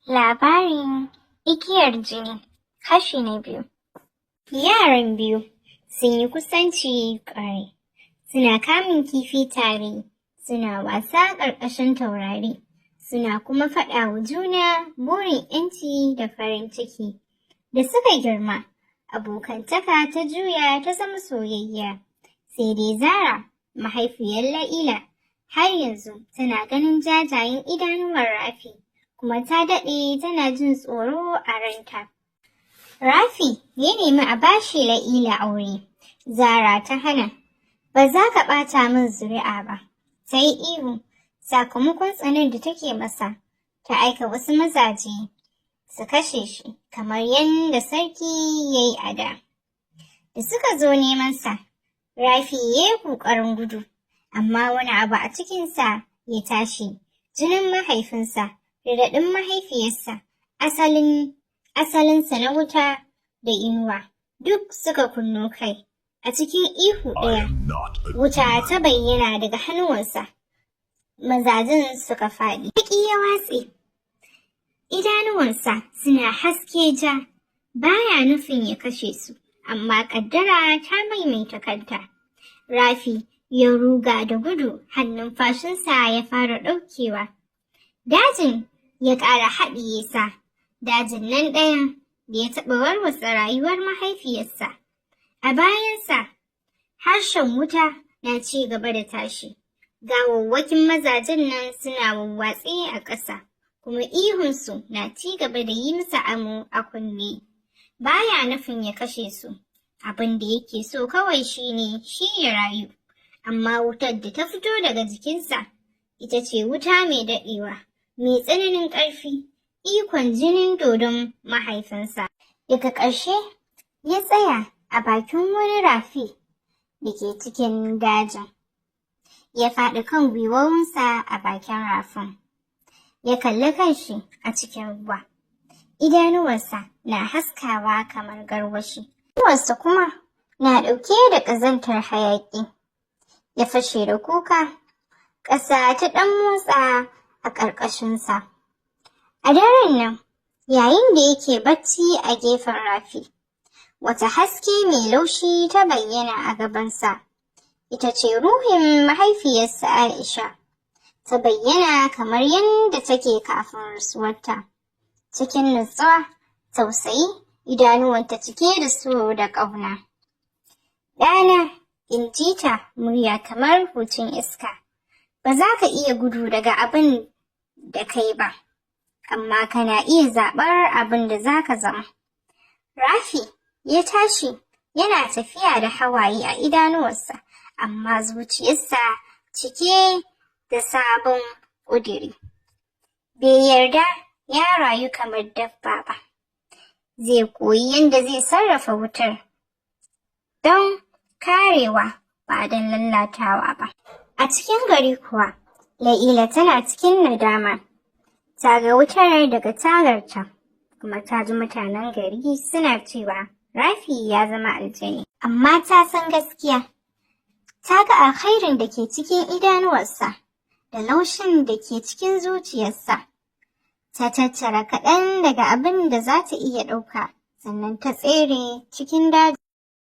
Labarin Igiyar Jini, kashi na biyu. Yaran biyu sun yi kusanci ƙwarai, suna kamun kifi tare, suna wasa ƙarƙashin taurari, suna kuma faɗa wa juna burin ‘yanci da farin ciki. Da suka girma, abokantaka ta juya ta zama soyayya. Sai dai Zara, mahaifiyar La'ila, har yanzu tana ganin jajayen idanuwan Rafi, kuma ta daɗe tana jin tsoro a ranta. Rafi ya nemi a bashi La'ila aure, Zara ta hana. "Ba za ka ɓata min zuri'a ba," ta yi ihu. Sakamakon tsanar da take masa, ta aika wasu mazaje su kashe shi kamar yadda sarki ya yi a da. Da suka zo nemansa, Rafi ya yi ƙoƙarin gudu, amma wani abu a cikinsa ya tashi, jinin mahaifinsa, raɗaɗin mahaifiyarsa, asalinsa na wuta da inuwa, duk suka kunno kai. A cikin ihu ɗaya, wuta ta bayyana daga hannuwansa, mazajen suka faɗi. Baƙi ya watse, idanuwansa suna haske ja, baya nufin ya kashe su, amma ƙaddara ta maimaita kanta. Rafi ya ruga da gudu, har numfashinsa ya fara ɗaukewa. Dajin ya ƙara haɗiye sa, dajin nan ɗaya da ya taɓa warwatsa rayuwar mahaifiyarsa. A bayansa, harshen wuta na ci gaba da tashi. Gawawwakin mazajen nan suna wawwatse a ƙasa, kuma ihunsu na ci gaba da yi masa amo a kunne. Baya nufin ya kashe su, abin da yake so kawai shine shi ya rayu. Amma wutar da ta fito daga jikinsa ita ce wuta mai daɗewa, mai tsananin ƙarfi, ikon jinin dodon mahaifinsa. Daga ƙarshe ya tsaya a bakin wani rafi da ke cikin dajin. Ya faɗi kan gwiwowinsa a bakin rafin. Ya kalli kanshi a cikin ruwa. Idanuwansa na haskawa kamar garwashi. Idanuwansa kuma na ɗauke da ƙazantar hayaƙi. Ya fashe da kuka. Ƙasa ta ɗan motsa a ƙarƙashinsa. A daren nan, yayin da yake bacci a gefen rafi, wata haske mai laushi ta bayyana a gabansa. Ita ce ruhin mahaifiyarsa Aisha. Ta bayyana kamar yadda take kafin rasuwarta. Cikin nutsuwa, tausayi, idanuwanta cike da so da ƙauna. "Ɗana," in ji ta, murya kamar hucin iska, "ba za ka iya gudu daga abin da kai ba, amma kana iya zaɓar abin da za ka zama." Rafi ya tashi yana tafiya da hawaye a idanuwansa, amma zuciyarsa cike da sabon ƙudiri. Bai yarda ya rayu kamar dabba ba. Zai koyi yadda zai sarrafa wutar don karewa, ba don lalatawa ba. A cikin gari kuwa, La'ila tana cikin nadama. Ta ga wutar daga tagarta, kuma ta ji mutanen gari suna cewa Rafi ya zama aljani. Amma ta san gaskiya. Ta ga alkhairin da ke cikin idanuwarsa da laushin da ke cikin zuciyarsa. Ta tattara kaɗan daga abin da za ta iya ɗauka, sannan ta tsere cikin daji.